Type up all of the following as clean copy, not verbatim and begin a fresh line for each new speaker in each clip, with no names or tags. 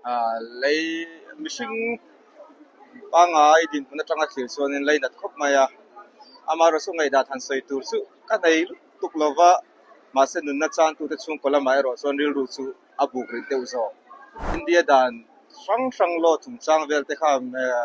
Ah lei mihring pangngai dinhmun atanga thlir chuanin lei nat khawp mai a, amaherawhchu chu ngaihdan han sawi tur chu ka nei lutuk lova, mahse nunna changtute chhungkaw lamah erawh chuan rilru chu a buk rih deuh zawk. India dan hrang hrang law chungchang vel te kha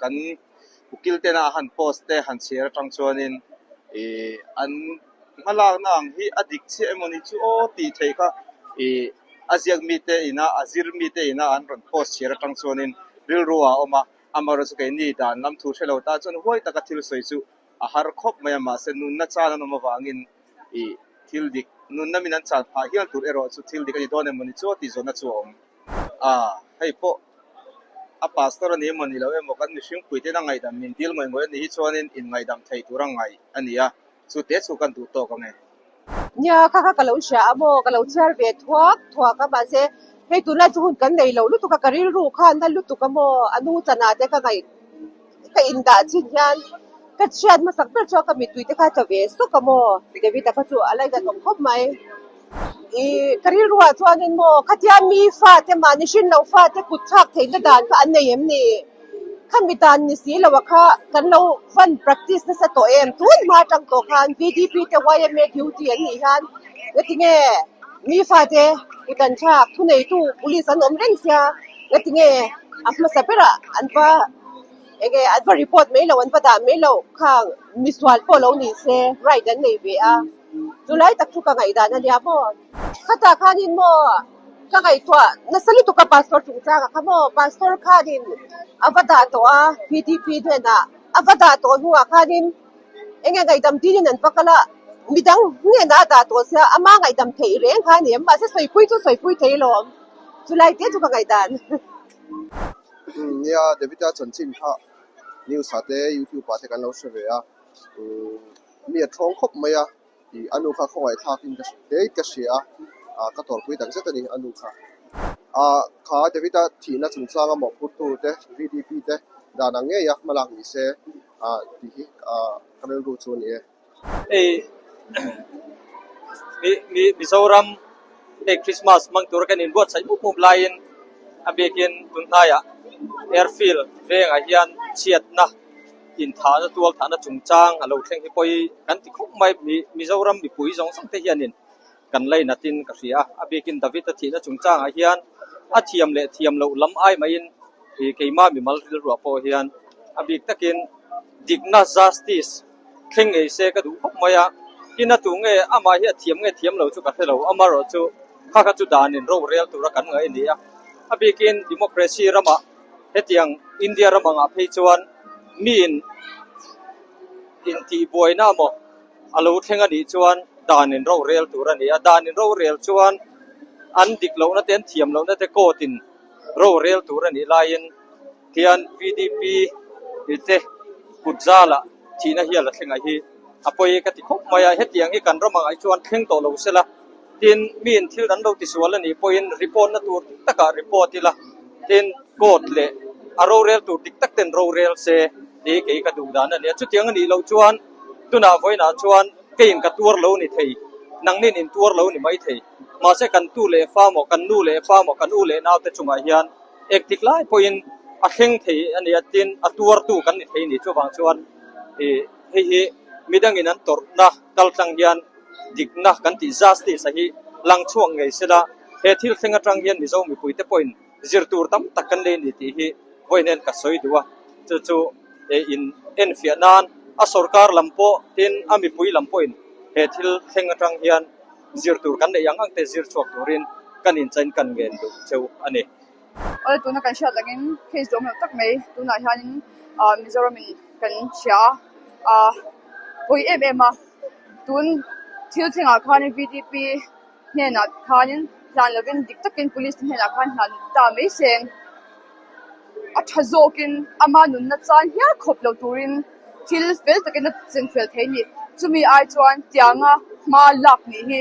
kan ukil tena a han post te han chhiar atang chuanin ih an hmalakna ang hi a dik chiah emaw ni chu aw tih theih kha ih a ziak mite ina a zir mite ina an rawn post chhiar atang chuanin rilru ah a awm a, amaherawhchu keini dan lam thu hre lo ta chuan huai taka thil sawi chu a har khawp mai a, mahse nunna chan an awm avangin ih thil dik nunna min an chan phah hial tur erawh chu thil dik a ni dawn emaw ni chu aw tih zawhna chu a awm. A, hei pawh a pastor a ni emaw ni lo emaw kan mihring puite'n a ngaihdam min dil ngawih ngawih a nih hi chuanin inngaihdam thei tur a ngaih a ni a, chu te chu kan duh tawk ang e.
Nia, kha kha ka lo hria a maw, ka lo chhiar ve thuak thuak a, mahse hei tunlai chu hun kan nei lo lutuk a, ka rilru kha a na lutuk a maw, a nu chana te ka ngaih ka indah chin hian ka hriat hmasak ber chu a ka mittui te kha a tla ve sawk a maw, David-a kha chu a lainat awm khawp mai. Ih ka rilru ah chuanin maw khatia mi fate mahni hrin loh fate kut thlak theihna dan kha an nei em ni? Khami dan ni si lo a kha kan lo van practice nasa tawh em? Tun hma atang tawh khan VDP te YMA duty an nih hian ngatinge mi fate kut an thlak thuneitu police an awm reng sia ngatinge a hmasa berah an va enge an va report mai lo an va dah mai lo khang misual pawh lo ni se right an nei ve a. Chulai tak chu ka ngaihdan a nia maw? Khatah khanin maw ka ngaihtuah nasa lutuk a pastor chungchangah kha maw pastor khanin a va dah tawh a PDP hnenah a va dah tawh hnuah khanin enge ngaihdam dinin an va kal a midang hnenah a dah tawh sia ama ngaihdam theih reng kha a ni em mahse sawipui chu sawipui thei alawm chulai te chu ka ngaihdan.
Nia David-a chanchin kha news ah te youtube ah te kan lo hre ve a Mi a thawng khawp mai a, ih a nu kha khawngaih thlakin ka hre ka hria a, ah ka tawrhpui tak zet a ni a nu kha. Ah kha David-a thihna chungchanga mawhphurtu te VDP te dan ang ngei a hma lak ni se ah tih hi ah ka rilru chu a ni e.
Hei mi mi Mizoram hei Christmas hmang tura kan inbuatsaih mup mup laiin a biakin tunhnaiah airfield vengah hian chhiatna inthahna tual thahna chungchang a lo thleng hi pawi kan ti khawp mai. Mizoram mipui zawng zawng te hianin kan lainatin ka hria a, a bikin David-a thihna chungchangah hian a thiam leh thiam loh lam ai maiin ih keimah mimal rilruah pawh hian a bik takin dikna justice thleng ngei se ka duh khawp mai a, tin a tu nge amah hi a thiam nge thiam lo chu ka hre lo, amaherawhchu kha kha chu danin rorel tura kan ngaih a ni a, a bikin democracy ramah Hetiang India ram angah phei chuan miin intihbuaina emaw a lo thleng a nih chuan dan in rorel tur a ni a, dan in rorel chuan an dik lohna te an thiam lohna te court in rorel tur a nih laiin hian VDP te kut zalah thihna hial a thleng a hi a pawi ka ti khawp mai a, hetiang hi kan ram angah hi chuan thleng tawh lo sela. Tin, miin thil an lo tisual a nih pawhin report na tur dik takah report ila, tin court leh a rorel tur dik tak ten rorel se tih kei ka duh dan a ni a. Chutiang a nih loh chuan tunah vawiinah chuan keiin ka tuar lo ni thei, nangnin in tuar lo ni mai thei. Mahse kan tu leh fa maw, kan nu leh pa maw, kan u leh naute chungah hian engtik lai pawhin a thleng thei a ni a, tin a tuartu kan ni thei a ni. Chuvang chuan ih hei hi midangin an tawrhna kaltlang hian dikna kan tih justice a hi lang chhuak ngei sela, he thil thleng atang hian Mizo mipuite pawhin zir tur tam tak kan nei a ni tih hi vawiin ka sawi duh a, chu chu in enfiah nan a sorkar lam pawh tin a mipui lam pawhin he thil thleng atang hian zir tur kan neih ang ang te zir chhuak turin kan inchain kan ngen duh cheu a ni.
Awle tuna kan hriat angin case duhawm loh tak mai tunah hianin ah Mizoram in kan hria a ah pawi em em a tun thil thlengah khanin VDP hnenah khanin hlan lovin dik takin police te hnenah khan hlan ta mai seng a tha zawkin ama nunna chan hial khawp lo turin thil fel takin a chen fel thei a ni chumi ai chuan tianga hma lak nih hi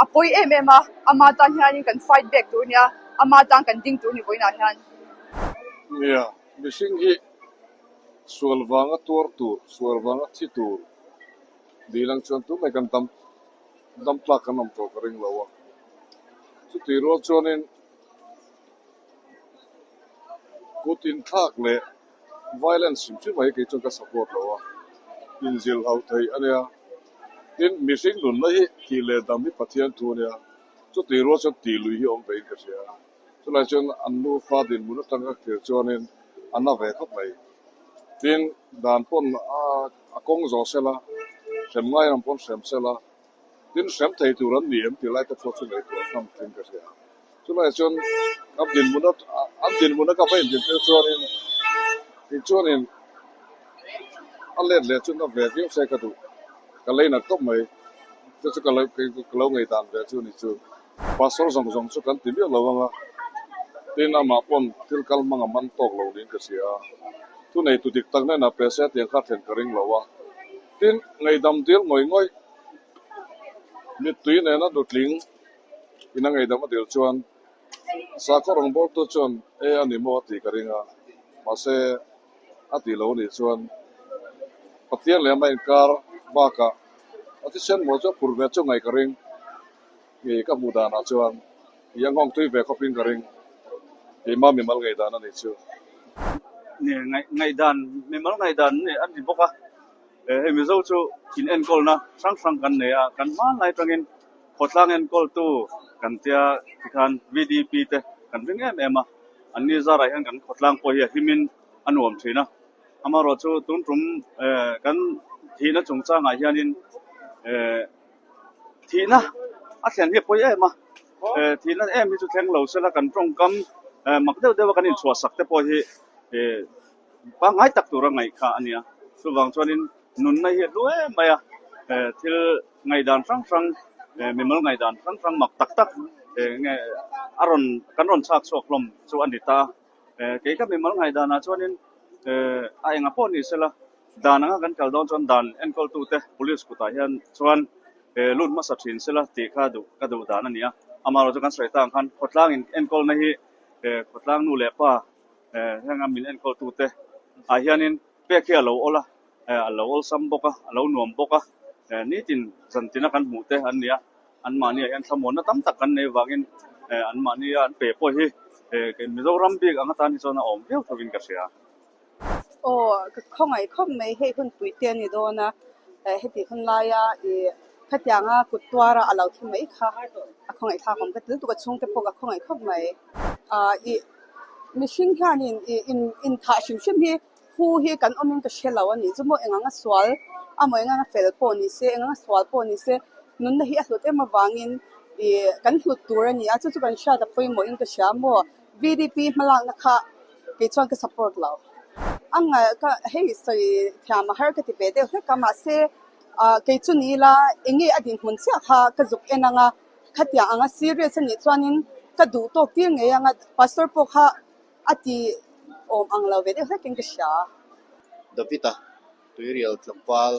a pawi em em a ama tan hianin kan fight back tur a nia ama tan kan ding tur a ni vawiinah hian.
Nia, mihring hi sual vanga tuar tur, sual vanga thi tur dil ang chuan tumah kan dam dam tlak kan awm tawh ka ring lo a. Chutih rual chuanin. Kut inthlak leh violence hrim hrim ah hi kei chuan ka support lo a, inzilh hauh theih a nia. Tin, mihring nunna hi thih leh dam hi Pathian thu a nia, chutih rual chuan tih lui hi awm vein ka hria. Chulai chuan an nufa dinhmun atang ka thlir chuanin a na ve khawp mai. Tin, dan pawn a kawng zawh sela, hrem ngai ang pawn hrem sela, Tin, hrem thei tur an ni em tih lai te pawh chu ngaihtuah tham thin ka hria. Chulaiah chuan an dinhmun a an dinhmun a ka va inhlim tir chuanin tichuanin a let leh chu na ve viau se ka duh. Ka lei nat khawp mai. Chu chu ka lo ka lo ngaihdan ve chu ni chu. Pastor zawng zawng chu kan ti miah lo ang a, tin amah pawn thil kal hmang a man tawk lo niin ka hria a. Thuneitu dik tak hnenah pe se tiang kha thlen ka ring lo a. Tin, ngaihdam dil ngawih ngawih mittui nena nutling ina ngaihdam a dil chuan sakhaw rawngbawltu chuan e a ni maw a tih ka ring a, mahse a tih lo anih chuan Pathian leh amah inkar bakah a thisen maw chu a phur ve chu ngaih ka ring. Ih ka hmuh danah chuan ih a nghawng tui ve khawpin ka ring. Keimah mimal ngaihdan a nih chu.
Ngaihdan, mimal ngaihdan a ni bawk a. Hei Mizo chu in enkawlna hrang hrang kan nei a, kan hmanlai atangin khawtlang enkawltu kan tia tikhan VDP te kan ring em em a, anni zarah hian kan khawtlang pawh hi a himin a nuam thin a. Amaherawh chu tun tum kan thihna chungchangah hianin thihna a thlen hi a pawi em a, thihna em hi chu thleng lo sela kan tawngkam mak deuh deuh a kan inchhuahsak te pawh hi Pangngai tak tura ngaih kha a nia. Chuvang chuanin nunna hi a hlu em mai a, thil ngaihdan hrang hrang, mimal ngaihdan hrang hrang mak tak tak nge a rawn kan rawn chhak chhuak hlawm chu a ni ta a. Kei ka mimal ngaihdanah chuanin a enga pawh ni sela, dan anga kan kal dawn chuan dan enkawltute police kutah hian chuan lut hmasa thin sela tih kha duh ka duh dan a ni a. Amaherawhchu kan sawi ta ang khan khawtlang enkawlna hi khawtlang nu leh pa Heng a min enkawltute ah hianin pek hi a lo awl a, a lo awlsam bawk a, a lo nuam bawk a, nitin zantina kan hmuh te an ni a, anmahniah hian thlamuanna tam tak kan nei vangin anmahnia an pe pawh hi Mizoram bik ang atan hi chuan a awm viau thovin ka hria.
Aw, ka khawngaih khawp mai hei hun pui te a ni dawn a, heti hun laia ih khatianga kut tuara a lo thi mai kha a khawngaih thlak awm ka ti lutuk a, chhungte pawh ka khawngaih khawp mai. Ih mihring hianin ih in inthah hrim hrim hi hu hi kan awmin ka hre lo a nih chu maw eng anga sual amaw eng anga fel pawh ni se eng anga sual pawh ni se nunna hi a hlut em avangin ih kan hlut tur a ni a chu chu kan hriat a pawimawhin ka hria maw V D P hmalakna kha kei chuan ka support lo a ngaih ka hei sawi thiam a har ka ti ve deuh hlek a mahse ah kei chu ni ila eng nge a dinhmun chiah kha ka zuk en ang a. Khatiang anga serious a nih chuanin ka duh tawk tir ngei anga pastor pawh kha a ti awm ang lo ve deuh hlekin ka hria.
David-a tuirial tlangval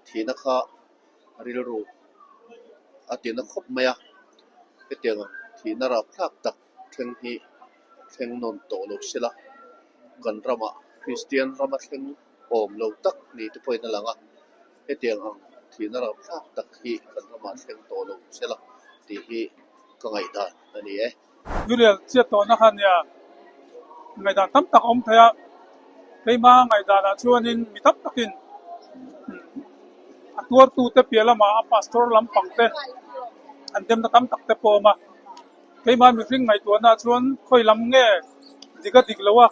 thihna kha rilru a tina khawp mai a, hetiang ang thihna rapthlak tak thleng hi thleng nawn tawh lo sela, kan ramah Kristian rama thleng awm lo tak ni te pawhin a lang a, hetiang ang thihna rapthlak tak hi kan ramah thleng tawh lo che la tih hi ka ngaihdan a ni e.
Tuirial chiat tawhna kha nia ngaihdan tam tak a awm thei a, keima ngaihdanah chuanin mi tam takin a tuartute piah lamah a pastor lampang te an demna tam tak te pawh a awm a. Keimah mihring ngaihtuahna chuan khawi lam nge dik a dik lo a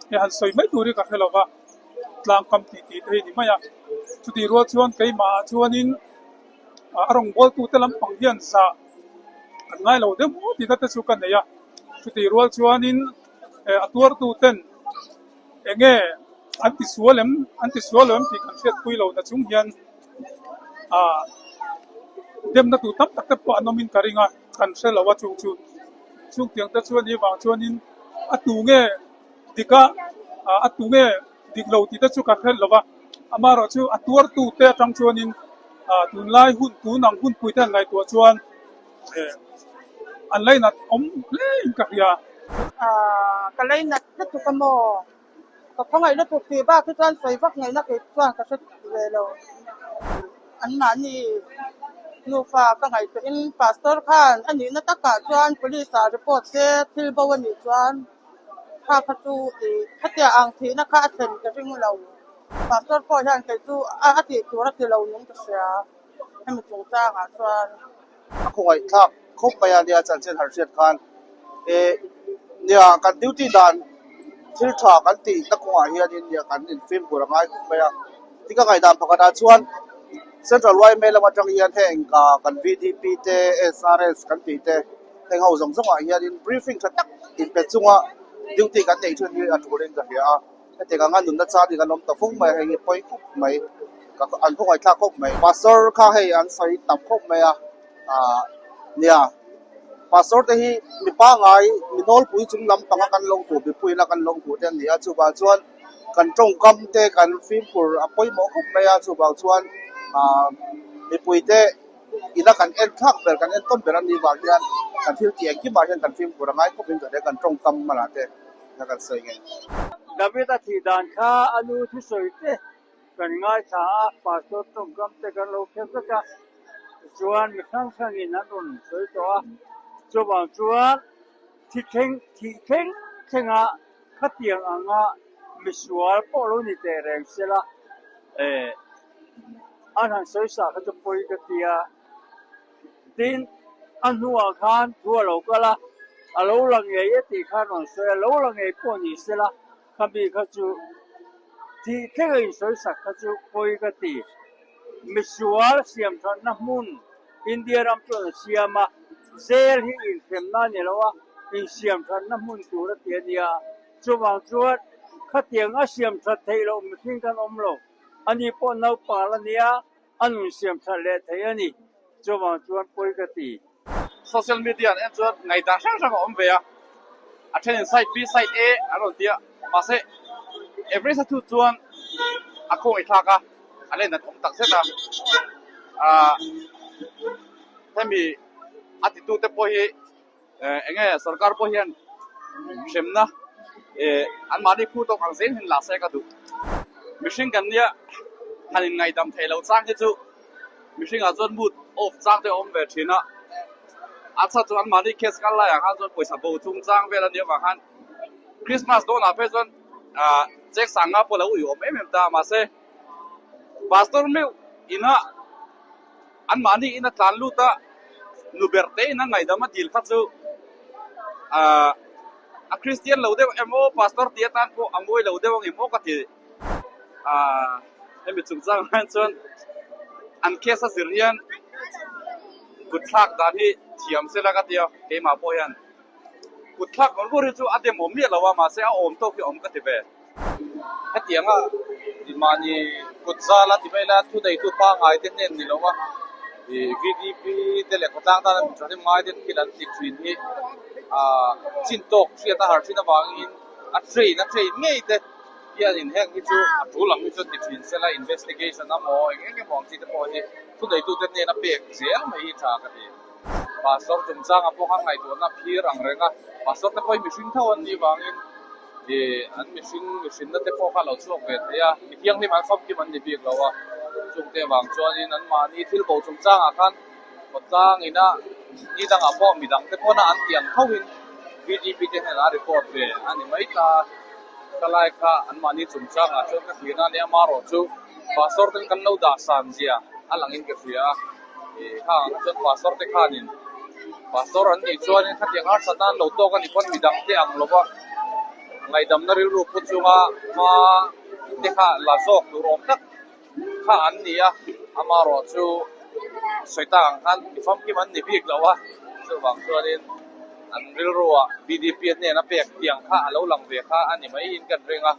he han sawi mai tur hi ka hre lo va, tlang kam tih tih te hi ni mai a. Chutih rual chuan keimahah chuanin a rawngbawltute lampang hian zah an ngai lo deuh maw tihna te chu ka nei a. Chutih rual chuanin a tuartuten eng nge an ti sual em, an ti sual lo em tih kan hriatpui lo na chung hian ah demna tur tam tak te pawh an awmin ka ring a. Kan hre lo a chung chu chungtiang te chuan i vang chuanin a tu nge dik a a tu nge dik lo tih te chu ka hre lo va amaherawh chu a tuartu te atang chuanin tunlai hun tun ang hunpui te an ngaihtuah chuan an lainat awm hle in ka hria.
Ka lainat lutuk a maw? Ka khawngaih lutuk tih bak hi chuan sawi vak ngaihna kei chuan ka hre ve lo. Anmahni nufa ka ngaihtuahin pastor khan a nihna takah chuan police ah report se thil bo a nih chuan. Kha kha chu ih khatia ang thihna kha a thlen ka ring lo. Pastor pawh hian kei chu a tih tur a ti lo nung ka hria hemi chungchangah chuan.
A khawngaihthlak khawp mai a nia chanchin har hriat khan eh nia kan duty dan thil tha kan tih na kawngah hianin nia kan infimkhur a ngai khawp mai a. Tin ka ngaihdan pakhatah chuan Central yma lam atang hian heng kan VDP te SRS kan tih te heng ho zawng zawngah hianin briefing tha tak inpe chunga duty kan neih thin hi a tulin ka hria a. Hetiang anga nunna chang hi kan awm ta fung mai a, hei hi pawi khawp mai, ka an khawngaihthlak khawp mai. Pastor kha hei an sawi tam khawp mai a, ah nia pastor te hi mi pangngai mi nawlpui chung lampanga kan lo hmuh mipuiin a kan lo hmuh te an ni a, chuvang chuan kan tawngkam te kan fimkhur a pawimawh khawp mai a, chuvang chuan ah mipui te ina kan en thlak ber kan en tawm ber an nih vang hian kan thil tih engkimah hian kan fimkhur a ngai khawpin ka hria kan tawngkam hmanah te. na kan sawi ngei.
David a thih dan kha a nu thusawi te kan ngaithla a, pastor tawngkam te kan lo hre vek a, tichuan mi hrang hrangin an rawn sawi tawh a, chuvang chuan thi thleng thih thleng thlenga khatiang anga misual pawh lo ni teh reng sela, eh an han sawi sa kha chu pawi ka ti a. Tin, a hnuah khan thu a lo kal a, a lo la ngei e tih khan rawn sawi a, lo la ngei pawh ni sela, khami kha chu thih thleng a insawisak kha chu pawi ka ti. Misual siamthatna hmun India ram chuan a siam a, jail hi inhremna a ni lo a, insiamthatna hmun tur a ti a nia. Chuvang chuan khatiang a siamthat theih loh mihring kan awm lo, ani pawh naupang la nia. A nun siam that leh thei a ni. Chuvang chuan pawi ka ti.
Social media an en chuan ngaihdan hrang hrang a awm ve a, a thenin side B side A an rawn ti a, mahse Everest a thut chuan a khawngaihthlak a, a len an awm tak zet a, ah hemi a titute pawh hi Eng nge sorkar pawh hian hremna eh anmahni phu tawk ang zel hian la se ka duh. Mihring kan nia han inngaihdam theih loh chang hi chu mihringah chuan mood off chang te a awm ve thin a, a chhan chu anmahni case kal laiah khan chuan pawisa bo chung chang vel a nih avang khan Christmas dawnah phei chuan ah chek sanga pawh a lo uiawm em em ta a mahse pastor meuh ina Anmahni in a tlan lut a, nu ber te in a ngaihdam a dil kha chu ahh a Kristian lo deuh em aw, Pastor tih atan pawh a mawi lo deuh ang em aw ka ti. Ahh hemi chungchang ah hian chuan an case a zir hian kut thlak dan hi thiam sela ka ti a, keimah pawh hian kut thlak ngawr ngawr hi chu a demawm miah lo a, mahse a awm tawk hi a awm ka ti ve.
Hetianga mahni kut zala ti mai la thuneitu pangngai te hnen ni lo a, ih VDP te leh khawtlang tana mi thahnem ngai ten thil an ti thin hi ah chin tawk hriat a har thin avangin a train a train ngei te hianin heng hi chu a tul ang hi chuan ti thin sela investigation emaw eng eng emaw ang chi te pawh hi thuneitu te hnena pek zel mai hi tha ka ti. Pastor chungchangah pawh khan ngaihtuahna phir ang reng a, Pastor te pawh hi mihring tho an nih vangin ih an mihring mihrinna te pawh kha a lo chhuak ve thei a, mi thianghlim an famkim an ni bik lo a, chungte avang chuanin anmahni thil bo chungchangah khan khawtlang ina ni dangah pawh midang te pawna an tih ang thoin VDP te hnenah a report ve a ni mai ta, ka lai kha anmahni chungchangah chuan ka thlir na a nia, amaherawhchu Pastor ten kan lo dah san zia a langin ka hria a. Ih khang ang chuan pastor te khanin pastor an nih chuanin khatiang harsatna an lo tawk a ni pawn midang te ang lova ngaihdamna rilru pu chunga hma te kha la zawk tur awm tak kha an ni a, amaherawh chu sawi tak ang khan mi famkim an ni bik lo a, chuvang chuanin an rilruah VDP a hnena pek tiang kha a lo lang ve kha a ni maiin kan ring a,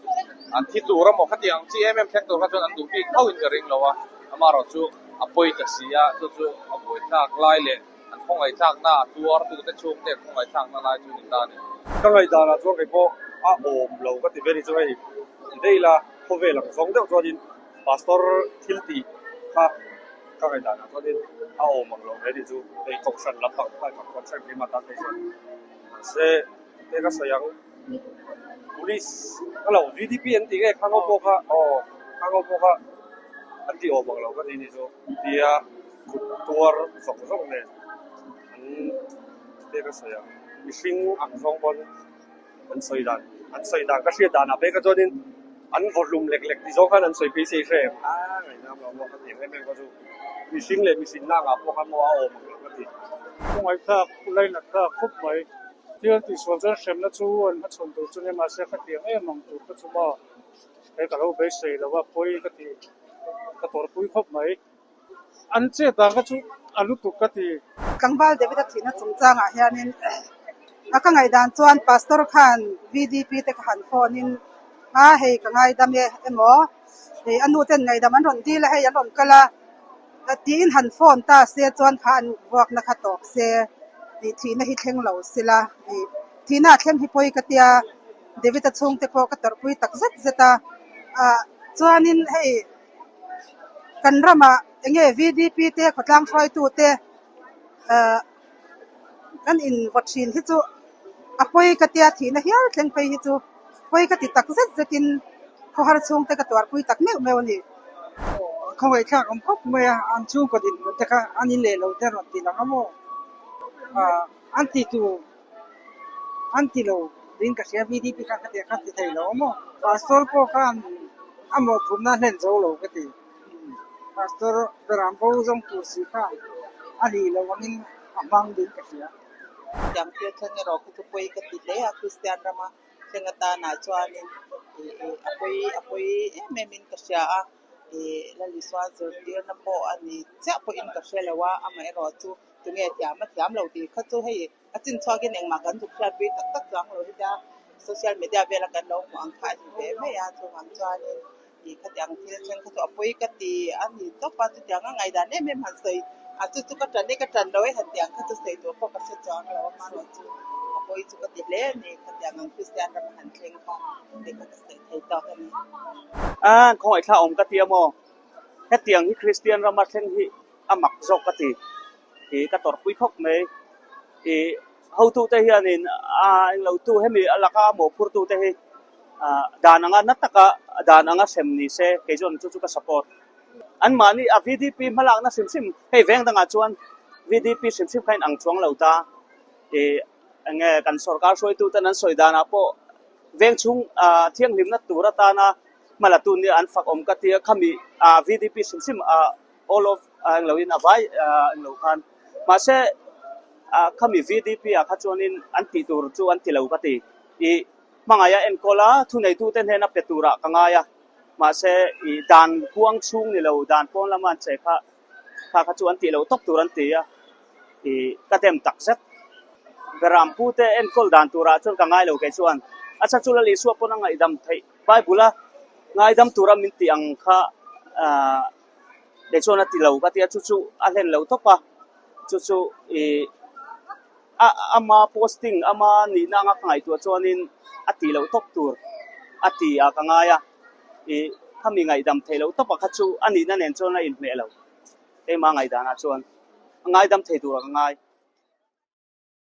an thi tur emaw khatiang ang chi em em thleng tur kha chuan an duh bik tho in ka ring lo a, amaherawh chu. A pawi ta si a, chu chu a buaithlak lai leh an khawngaihthlakna a tuartute chhungte an khawngaihthlakna lai chu ni ta a ni.
Ka ngaihdanah chuan kei pawh a awm lo ka ti ve ni chu hei ti daih ila khawvel ang zawng deuh chuanin pastor thil tih kha ka ngaihdanah chuanin a awm ang lo ve ni chu hei kohhran lampang kha ka concern keimah tan phei chuan mahse enge ka sawi ang. Police ka lo VDP an tih nge khang ho pawh kha aw khang ho pawh kha an tih awm ang lo ka ti ni chu tia kut tuar zawk zawk nen an te ka sawi ang mihring ang zawng pawn an sawi dan. An sawi dan ka hriat danah phei kha chuanin an vawhlum lek lek ti zawng khan an sawi phei se i hre em? A ngaihnam lo maw ka ti ang em em kha chu mihring leh mihring lak ah pawh khan maw a awm ang lo ka ti.
Kawngaihthlak lainat thlak khawp mai. Thil tihsual chuan hremna chu an hmachhawn tur chu nia mahse khatiang em ang tur kha chu maw he ka lo beisei lo a pawi ka ti ka tawrhpui khawp mai. An chet dan kha chu a lutuk ka ti.
Tlangval David-a thihna chungchangah hianin a ka ngaihdan chuan Pastor khan VDP te kha han phone in a hei ka ngaidam e emaw hei a nu ten ngaihdam an rawn dil a hei an rawn kal a tiin han phone ta se chuan kha an vuakna kha tawp se ih thihna hi thleng lo sela ih thihna a thleng hi pawi ka tia David-a chhungte pawh ka tawrhpui tak zet zet a ah chuanin hei. Kan ramah eng nge VDP te khawtlang hruaitu te ahh kan invaw thin hi chu a pawi ka tia thihna hial thleng phei hi chu pawi ka ti tak zet zetin khawhar chhungte ka tuarpui tak meuh meuh a ni.
Khawngaihthlak awm khawp mai a, an chhungkaw dinhmun te kha an in leh lo te rawn ti lang a maw? Ahh an ti tur An ti lo tiin ka hria VDP khan ka tiang khan ti thei lo a maw? Pastor pawh khan a mawhphurhna a hlen zo lo ka ti. Pastor beram bo zawng tur si khan a nih loh angin a hmang ding ka hria.
Tiang thil thleng erawh khi chu pawi ka ti hle a, Kristian rama thleng atanah chuanin a pawi a pawi em em in ka hria a, ih Lalisua zirtirna pawh a ni chiah pawhin ka hre lo a, amaherawh chu tunge thiam a thiam lo tih kha chu hei a chin chhuakin engmah kan zuk hriatpui tak tak chuang lo hetia social media vela kan lo hmuh ang kha a ni ve mai a chuvang chuanin ih khatiang thil thleng kha chu a pawi ka ti a ni tawp a chutiang a ngaihdan em em han sawi a chu chu ka tan e ka tan lo e han tiang kha chu sawi tur pawh ka hre chuang lo a hmanraw chu a pawi chu ka ti hle a ni khatiang ang Kristian rama han thleng kha tih kha ka sawi thei tawk a ni.
A khawngaih awm ka ti a maw? Hetiang hi Kristian rama thleng hi a mak zawk ka ti. Ih ka tawrhpui khawp mai. Ih hotute hianin a englo tu hemi a laka a mawhphurtute hi ah dan anga na taka dan anga hrem ni se kei chuan chu chu ka support. Anmahni a VDP hmalakna hrim hrim hei veng dangah chuan VDP hrim hrim kha in ang chuang lo ta. Ih enge kan sorkar hruaituten an sawi danah pawh veng chhung ah thianghlimna tur atana hmala tun nia an fak awm ka tia khami ah VDP hrim hrim ah all of englo in a vai englo khan mahse ah khami VDP ah kha chuanin an tih tur chu an ti lo ka ti ih hmangaih a enkawl a thuneitute hnena pe turah ka ngai a mahse ih dan kuang chhung ni lo dan pawn lama an che kha kha kha chu an tih loh tawp tur an ti a ih ka dem tak zet Beram pute enkawl dan turah chuan ka ngai lo kei chuan a chhan chu Lal Isua pawn a ngaihdam theih Bible a ngaidam tura min tih ang kha ah kei chuan a ti lo ka ti a chu chu a hlen lo tawp a chu chu ih a ama posting ama nihna anga ka ngaihtuah chuanin a tih loh tawp tur a ti ah ka ngai a ih khami ngaihdam theih loh tawp ah kha chu a nihna nen chuan a inhmeh lo keimah ngaihdanah chuan a ngaidam thei turah ka ngai.